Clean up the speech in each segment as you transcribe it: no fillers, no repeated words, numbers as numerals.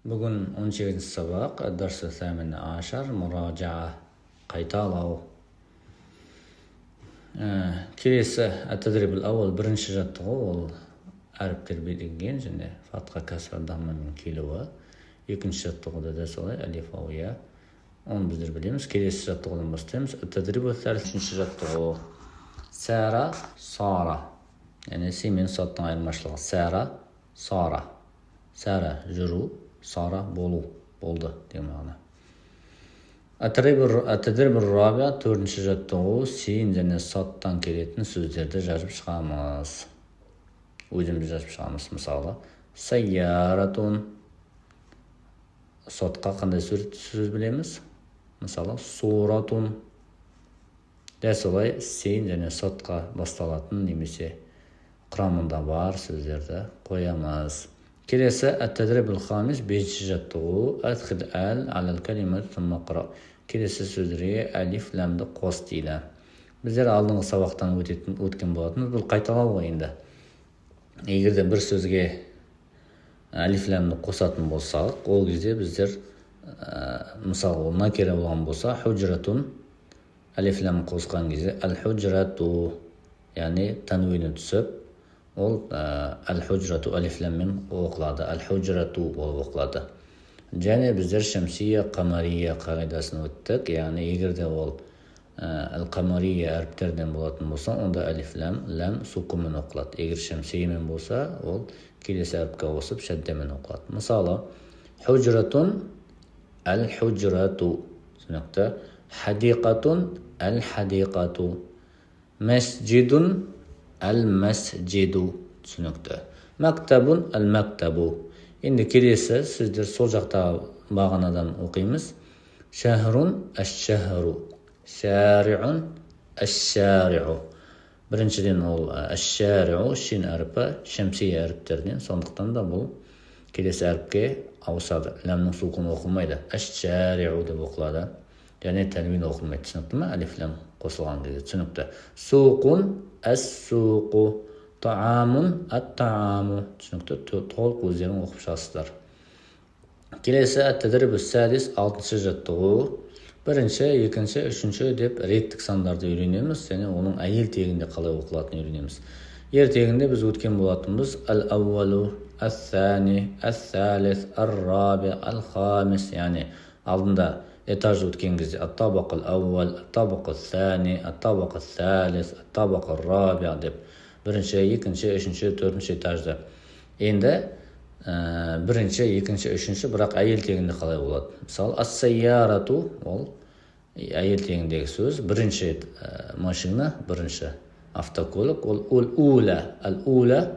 Бүгін 18 сабақ, الدرس الثامن عشر, مراجعة, қайталау. Келесі التدريب الأول, бірінші жаттығу, ол әріптер берілген және фатха, кәсра, даммамен келуі. Екінші жаттығуда да солай, әлиф, вау, я, оны біздер білеміз. Келесі жаттығудан бастаймыз. التدريب الثالث, үшінші жаттығу, سار, صار, яғни син мен садтың айырмашылығы. سار, صار. سار жүру, صار болу, болды деген мағына. التدريب الرابع, төртінші жаттығу, син және садтан келетін сөздерді жазып шығамыз, өзіміз жазып шығамыз. Мысалы, سيارة. Садқа қандай сөз білеміз? Мысалы, صورة. Дәл солай син және садқа басталатын немесе құрамында бар сөздерді қоямыз. Келесі التدريب الخامس, бесінші жаттығу, أدخل ال على الكلمة ثم اقرأ. Келесі сөздерге әлиф ләмді қос дейді. Біздер алдыңғы сабақтан өтетін, өткен болатынбыз. Бұл қайталау ғой енді. Егер де бір сөзге әлиф ләмді қосатын болсақ, ол кезде біздер, мысалы, ол накира болған болса, حجرة, әлиф ләм қосқан кезде الحجرة, яғни тәнуині түсіп, ол الحجرة әлиф ләммен оқылады, الحجرة болып оқылады. Және біздер шәмсия, қамария қағидасын өттік, яғни егер де ол әл қамария әріптерден болатын болса, онда әлиф ләм, ләм сукунмен оқылады. Егер шәмсиямен болса, ол келесі әріпке ауысып, шәддемен оқылады. Мысалы, حجرة, الحجرة, түсінікті. حديقة, الحديقة, مسجد, المسجد, түсінікті. مكتب, المكتب. Енді келесі сөздер сол жақтағы бағанадан оқимыз. شهر, الشهر, شارع, الشارع. Біріншіден, ол الشارع, шин әрпі шәмсия әріптерінен, сондықтан да бұл келесі әріпке ауысады, ләмнің сукуны оқылмайды, الشارع деп оқылады және тәнвин оқылмайды. Түсінікті ма? Әлиф ләм қосылған кезде, түсінікті. سوق, السوق, طعام, الطعام. Түсінікті, толық өздерің оқып шығасыздар. Келесі التدريب السادس, алтыншы жаттығу, бірінші, екінші, үшінші деп реттік сандарды үйренеміз және оның әйел тегінде қалай оқылатынын үйренеміз. Ер тегінде біз өткен болатынбыз: الأول, الثاني, الثالث, الرابع, الخامس, яғни алдында этаж өткен кезде الطابق الأول, الطابق الثاني, الطابق الثالث, الطابق الرابع деп, бірінші, екінші, үшінші, төртінші этажды. Енді бірінші, екінші, үшінші, бірақ әйел тегінде қалай болады? Мысалы, السيارة, ол әйел тегіндегі сөз, бірінші машина, бірінші автокөлік, ол الأولى. الأولى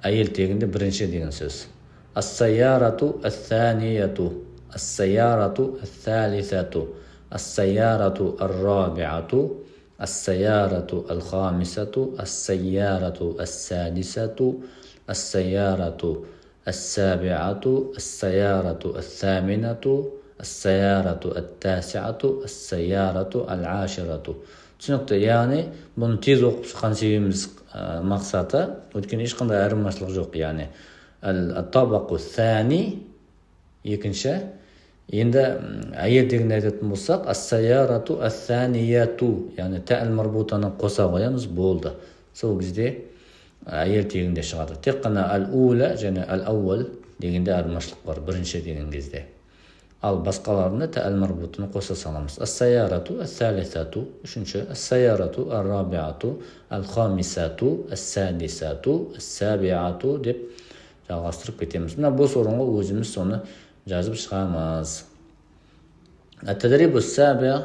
әйел тегінде бірінші деген сөз. السيارة الثانية, السيارة الثالثة, السيارة الرابعة, السيارة الخامسة, السيارة السادسة, السيارة السابعة, السيارة الثامنة, السيارة التاسعة, السيارة العاشرة. Түсінікті. Яғни бұны тез оқып шыққан себебіміз, мақсаты, өйткені ешқандай айырмашылық жоқ. Яғни الطابق الثاني, екінші. Енді әйел дегенде айтатын болсақ, السيارة الثانية, яғни тәл марбутаны қоса қоямыз, болды. Сол кезде әйел тегінде шығады. Тек қана الأولى және الأول дегенде айырмашылық бар, бірінші деген кезде. Ал басқаларында тәл марбутаны қоса саламыз. السيارة الثالثة, үшінші, السيارة الرابعة, الخامسة, السادسة, السابعة деп жалғастырып кетеміз. Мына бос орынға өзіміз соны жазып шығамыз. التدريب السابع,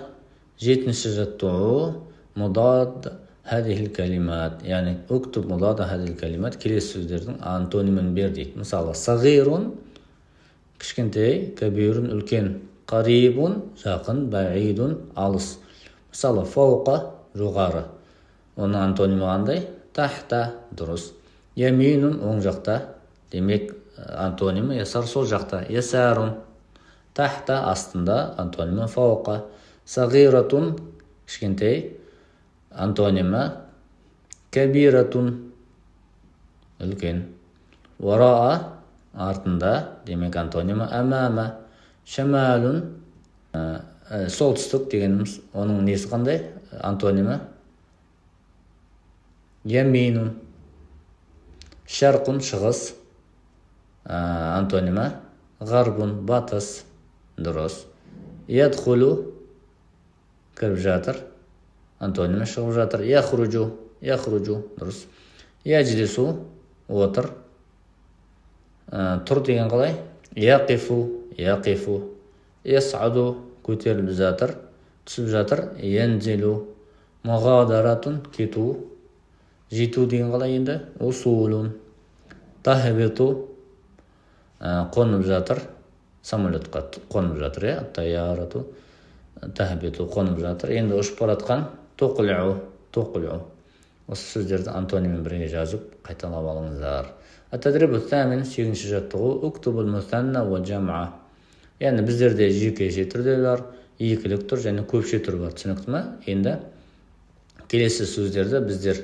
жетінші жаттығу, مضاد هذه الكلمات, яғни اكتب مضاد هذه الكلمات, келесі сөздердің антонимін бер дейді. Мысалы, صغير кішкентай, كبير үлкен, قريب жақын, بعيد алыс. Мысалы, فوق жоғары, оның антонимі қандай? تحت, дұрыс. يمين оң жақта, демек антонимі يسار, сол жақта, يسار. تحت астында, антонимі فوق. صغيرة кішкентай, антонимі كبيرة үлкен. وراء артында, демек антонимі әмәмә. Шамалун, солтүстік дегеніміз, оның несі қандай? Антонимі яминун. Шарқун, шығыс, антонимі ғарбун, батыс. Дұрыс. Ядхулу, кіріп жатыр, антонимі шығып жатыр. Яхружу, яхружу, дұрыс. Яжлису, отыр. Тұр деген қалай? Яқифу, яқифу. Ясаду, көтеріліп жатыр, түсіп жатыр. Янзилу. Мұғадаратун, кету. Жету деген қалай енді? Усулун. Тахбиту, қонып жатыр, самолетқа қонып жатыр, иә, таярату, тахбиту, қонып жатыр. Енді ұшып бара жатқан туқлиу, туқлиу. Осы сөздерді антониммен бірге жазып қайталап алыңыздар. Ат-тадрибу тамин, сегізінші жаттығу. Уктубул мусанна уа жам'a. Яғни біздерде жекеше түрде бар, екілік түр және көпше түр бар. Түсінікті ма? Енді келесі сөздерді біздер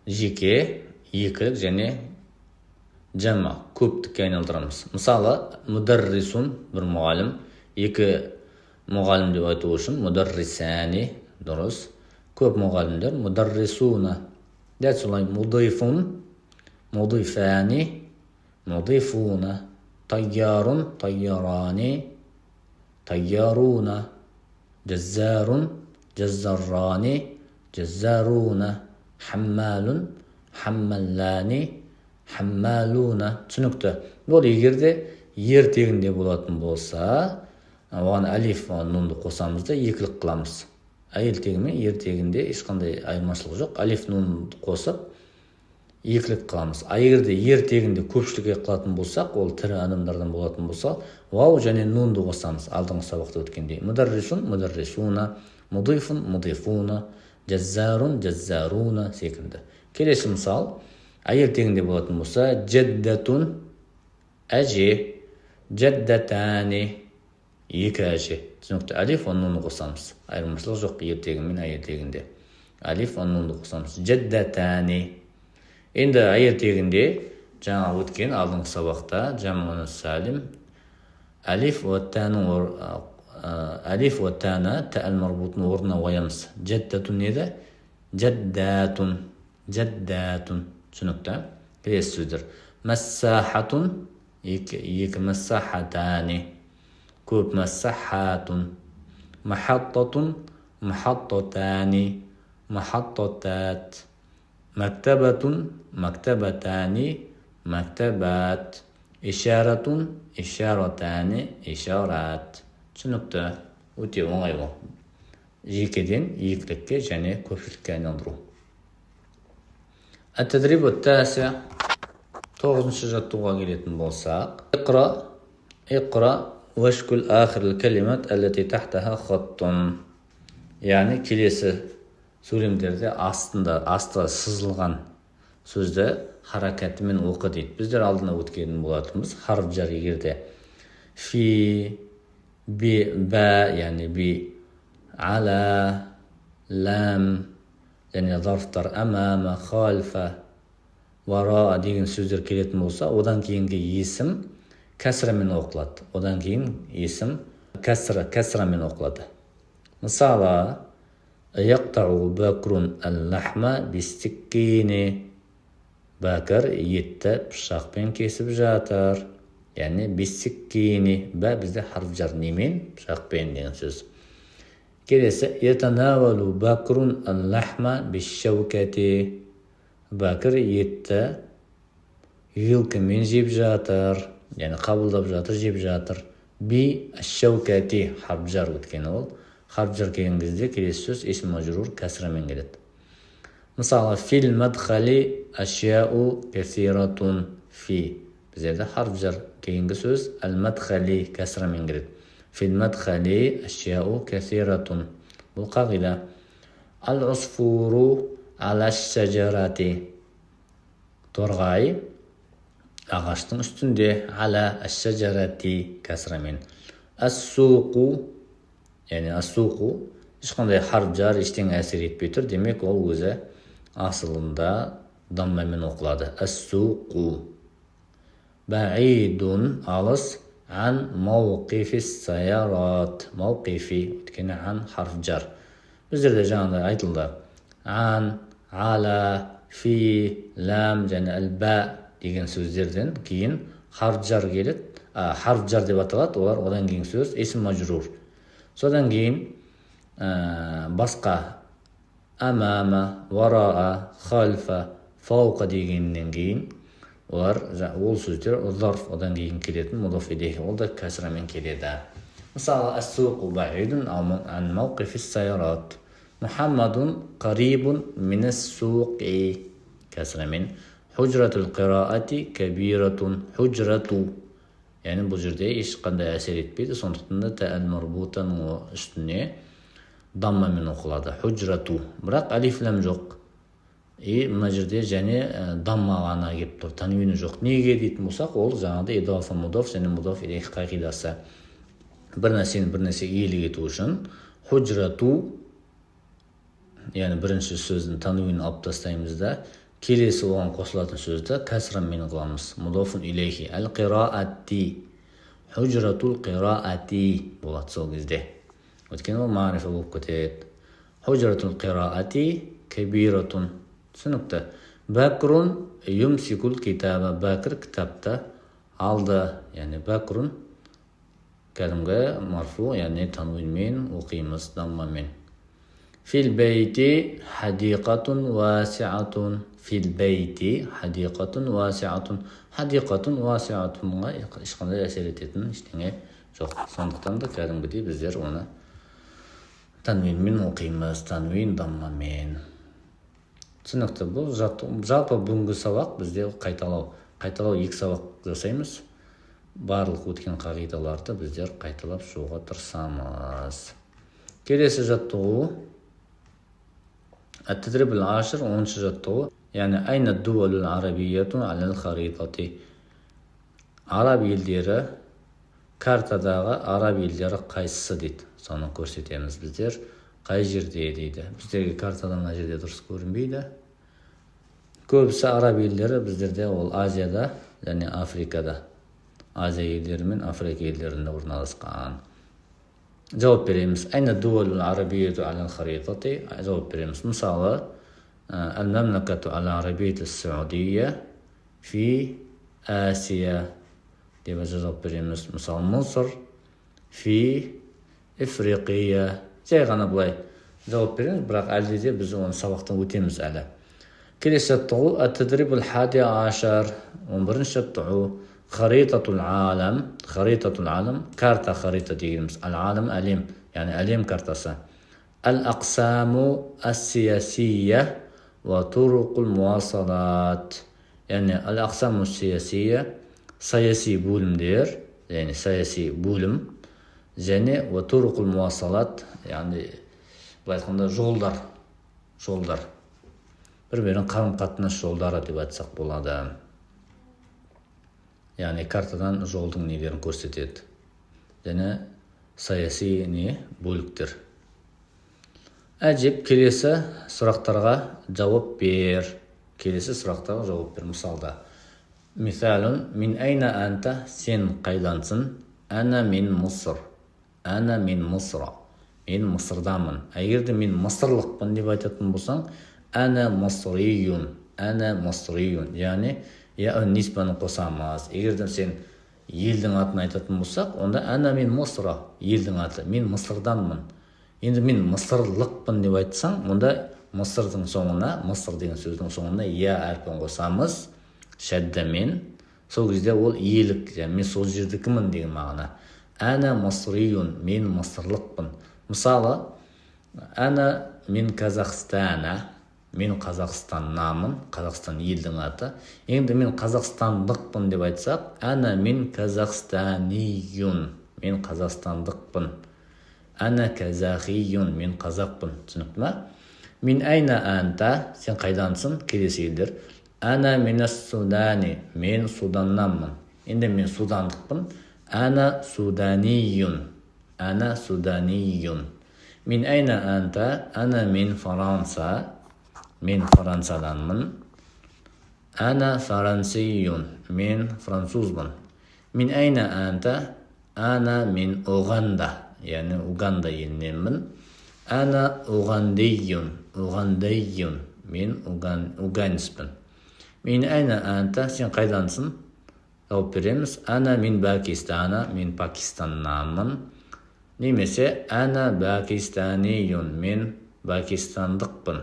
жеке, екілік және жама, көптікке айналдырамыз. Мысалы, мударрисун, бір мұғалім, екі мұғалім деп айту үшін мударрисани, дұрыс. Көп мұғалімдер мударрисуна. Дәл солай мудифун, мудифани, мудифуна, тайярун, тайярани, тайяруна, джаззарун, джаззаррани, джаззаруна, хаммалун, хаммаллани, хаммалуна. Түсінікті. Бұл егер де ер тегінде болатын болса, оған әлиф нунды қосамыз да екілік қыламыз. Әйел тегі мен ер тегінде ешқандай айырмашылық жоқ. Әлиф нунды қосып екілік қыламыз. А егер де ер тегінде көпшілікке қылатын болсақ, ол тірі адамдардан болатын болса, вау және нунды қосамыз. Алдыңғы сабақта өткендей. Мударрисун, мударрисуна, мудифун, мудифуна, джаззарун, джаззаруна секілді. Келесі мысал, әйел тегінде болатын болса, джаддатун, әже, джаддатани, екі әже. Түсінікті. Әлиф нунды қосамыз. Айырмашылық жоқ ер тегі мен әйел тегінде. Әлиф нунды қосамыз. Джаддатани. Енді әйел тегінде жаңа өткен алдыңғы сабақта жамғ салим әлиф уа таның әлиф уа таны та әл марбутының орнына қоямыз. Джаддатун еді? Джаддатун, джаддатун. Түсінікті. Келесі сөздер. Массахатун, екі массахатани, көп массахатун, махаттатун, махаттатани, махаттатат, мактабатун, мактабатани, мактабат, ишаратун, ишаратани, ишарат. Түсінікті. Өте оңай ол. Жекеден екілікке және көпшілікке айналдыру. Ат-тадрибу ат-тасиа, тоғызыншы жаттығуға келетін болсақ, иқра, иқра уашкул ахир калимат аллати тахтаха хаттун. Яғни келесі сөйлемдерде астында асты сызылған сөзді харакатымен оқы дейді. Біздер алдына өткен болатынбыз. Харф жар егер де фи, би, бә, яғни би, ала, ләм және зарфтар амама, халфа, вара деген сөздер келетін болса, одан кейінгі есім кәсрамен оқылады. Одан кейін есім кәсра, кәсрамен оқылады. Мысалы, яқтау бәкрун әл-лахма биссиккини. Бәкір етті пышақпен кесіп жатыр. Яғни биссиккини, бә бізде харф жар, немен? Пышақпен деген сөз. Келесі, ятанавалу бәкрун әл-лахма бишшаукати. Бәкір етті вилкамен жеп жатыр, яғни қабылдап жатыр, жеп жатыр. Би шаукати харф жар, өйткені ол харф жар келген кезде келесі сөз исм мажрур кәсрамен келеді. Мысалы, фил мадхали ашяу касиратун. Фи біздерде харф жар, кейінгі сөз әл мадхали кәсрамен келеді. Фил мадхали ашяу касиратун. Бұл қағида. Ал усфуру ала шажарати. Торғай ағаштың үстінде, ала аш-шажарати кәсрамен. Ас-суқу, яғни ас-суқу ешқандай харф жар ештеңе әсер етпей тұр, демек ол өзі асылында даммамен оқылады. Ас-суқу. Баидун алыс, ан мауқифи саярат. Мауқифи, өйткені ан харф жар. Біздерде жаңағыдай айтылды. Ан, ала, фи, лам және әл-ба деген сөздерден кейін харф жар келеді. Харф жар деп аталады, олар одан кейін сөз исм мажрур. Содан кейін басқа амама, вараа, халфа, фауқа дегеннен кейін олар ол сөздер зарф, одан кейін келетін мудоф илейхи, ол да кәсрамен келеді. Мысалы, әс-суқу баидун ан мауқифи сайарат. Мухаммадун қарибун минас-суқи кәсрамен. Хужратул қираати кабиратун. Хужрату, яғни бұл жерде ешқандай әсер етпейді, сондықтан да тәл марбутаның үстіне даммамен оқылады. Хужрату, бірақ алиф лам жоқ. И мына жерде және дамма ғана келіп тұр, танвині жоқ. Неге дейтін болсақ, ол жаңағыдай идафа мудоф және мудоф илейх қағидасы. Бір нәрсені бір нәрсе иелік ету үшін хужрату, яғни бірінші сөздің танвинін алып тастаймыз да, келесі оған қосылатын сөзді кәсрамен қыламыз. Мудофун илейхи әл қираати, хужратул қираати болады сол кезде. Өйткені ол мағрифа болып кетеді. Хужратул қираати кабиратун. Түсінікті. Бәкрун юмсикул китаба. Бәкір кітапты алды. Яғни бәкрун кәдімгі марфу, яғни танвинмен оқимыз, даммамен. Фил бейти хадиқатун васиатун. Фил бейти хадиқатун васиатун. Хадиқатун васиатунға ешқандай әсер ететін ештеңе жоқ. Сондықтан да кәдімгідей біздер оны танвинмен оқимыз, танвин даммамен. Түсінікті. Бұл жалпы бүгінгі сабақ бізде қайталау. Қайталау екі сабақ жасаймыз. Барлық өткен қағидаларды біздер қайталап шығуға тырысамыз. Келесі жаттығу Ат-тадриб аль-ашир, 10-шы жаттығу. Яғни айна дуалул арабияту алал харитати. Араб елдері, картадағы араб елдері қайсысы дейді. Соны көрсетеміз біздер. Қай жерде дейді. Біздерге картада мына жерде дұрыс көрінбейді. Көбісі араб елдері біздерде ол Азияда және Африкада. Азия елдері мен Африка елдерінде орналасқан. Жауап береміз. Айна дуалул арабияту алал харитати. Жауап береміз. Мысалы, әл-мамлакату ал-арабияту ас-саудия фи Асия деп жауап береміз. Мысалы, Мысыр фи Ифриқия. Жай ғана былай жауап береміз, бірақ әлде де біз оны сабақтан өтеміз әлі. Келесі жаттығу ат-тадрибул хади ашар, 11-ші жаттығу. Харитатул алам, харитатул алам, карта, харита дегеніміз ал-алам әлем, яғни әлем картасы. Ал-ақсаму ас-сиясия ва туруқул муасалат. Яғни ал-ақсаму ас-сиясия саяси бөлімдер, яғни саяси бөлім және ва туруқул муасалат, яғни былай айтқанда жолдар, жолдар. Бір-бірін қарым-қатынас жолдары деп айтсақ болады. Яғни картадан жолдың нелерін көрсетеді. Және саяси не бөліктер. Әжеп, келесі сұрақтарға жауап бер. Келесі сұрақтарға жауап бер. Мысалда, мисалун мин айна анта, сен қайдансың? Ана мин Мысыр. Ана мин Мысра. Мен Мысырдамын. Егер де мен мысырлықпын деп айтатын болсаң, ана мысриюн. Ана мысриюн. Яғни я нисбаны қосамыз. Егер де сен елдің атын айтатын болсақ, онда ана мин Мысра, елдің аты. Мен Мысырданмын. Енді мен мысырлықпын деп айтсаң, онда Мысырдың соңына, Мысыр деген сөздің соңына я әрпін қосамыз, шәддамен. Сол кезде ол иелік, яғни мен сол жердікімін деген мағына. Ана мысриюн, мен мысырлықпын. Мысалы, ана мин Казахстана, мен Қазақстаннамын, Қазақстан елдің аты. Енді мен қазақстандықпын деп айтсақ, ана мин казахстаниюн, мен қазақстандықпын. Ана казахиюн, мен қазақпын. Түсінікті ма? Мин айна анта, сен қайдансың? Келесі елдер. Ана минас судани, мен Суданнанмын. Енді мен судандықпын. Ана суданиюн, ана суданиюн. Мин айна анта, ана мин Франса, мен Францияданмын. أنا فرنسي، мен французбын. من أين أنت؟ أنا من أوغندا، яғни Уганда еліненмін. أنا أوغندي، أوغندي، мен уганецпін. من أين أنت؟ Сен қайдансың? Жауап береміз: أنا من باكستان، мен Пакистаннанмын, немесе أنا باكستاني، мен пакистандықпын.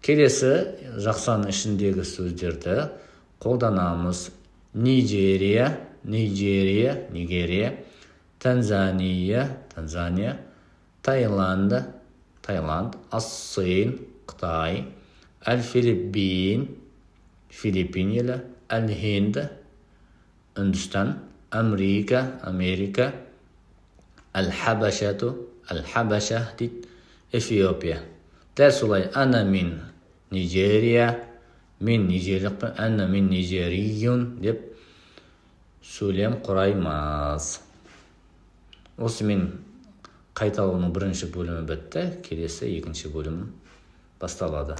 Келесі жақшаның ішіндегі сөздерді қолданамыз: Нигерия, Нигерия, Нигерия, Танзания, Танзания, Таиланд, Таиланд, الصين, Қытай, الفلبين, Филиппин елі, الهند, Үндістан, أمريكا, Америка, الحبشة, الحبشة дейді, Эфиопия. Дәл солай أنا من نيجيريا, мен нигерлікпін, أنا من نيجيري деп сөйлем құраймыз. Осымен қайталауының бірінші бөлімі бітті, келесі екінші бөлім басталады.